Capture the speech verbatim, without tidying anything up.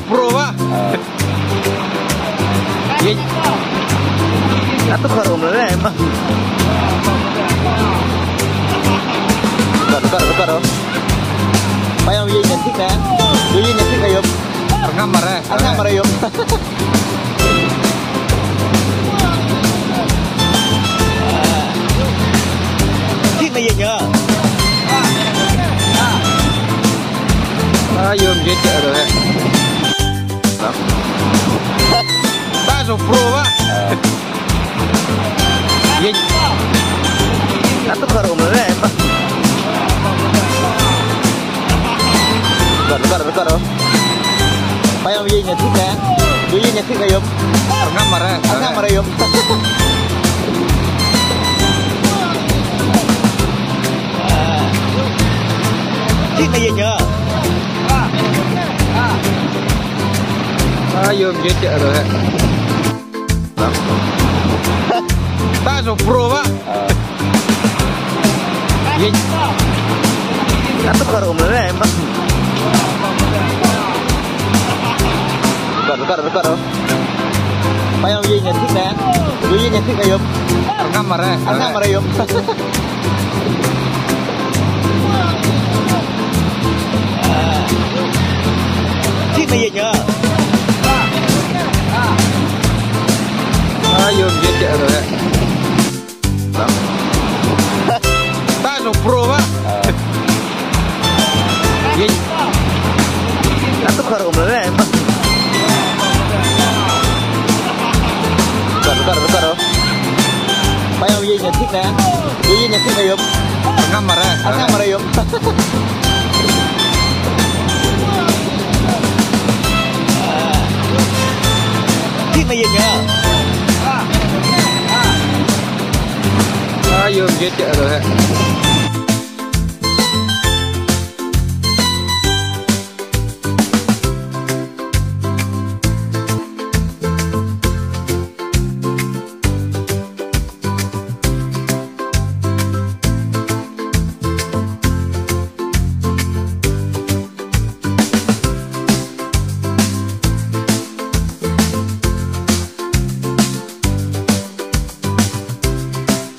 Pro ba? Ye. Atu kharum le ba. Kar, kar, kar. Payam ye nyen thik na. Ye nyen thik na yom. Ngam mare. Ngam mare yom. Thik na ye nya. Ah, yom ye cha ro hai. Ta so pro ba. Ye. Atu kharum le ba. Kar, kar, kar. Payam ye nyen thik na. Ye nyen thik na yom. Ngam mare. Ngam mare yom. Thik na ye nya. Ah, yom ye cha ro hai. Ta so pro ba. Ye. Atu kharum le ba. Kar, kar, kar. Payam ye nyen thik na. Ye nyen thik na yom. Ngam mare. Ngam mare yom. Thik na ye nya. Ah, yom ye cha ro hai. Ta so pro ba. Ye. Atu kharum le ba. Kar, kar, kar. Payam ye nyen thik na. Ye nyen thik na yom. Ngam mare. Ngam mare yom. Thik na ye nya. Ah, yom ye cha ro hai.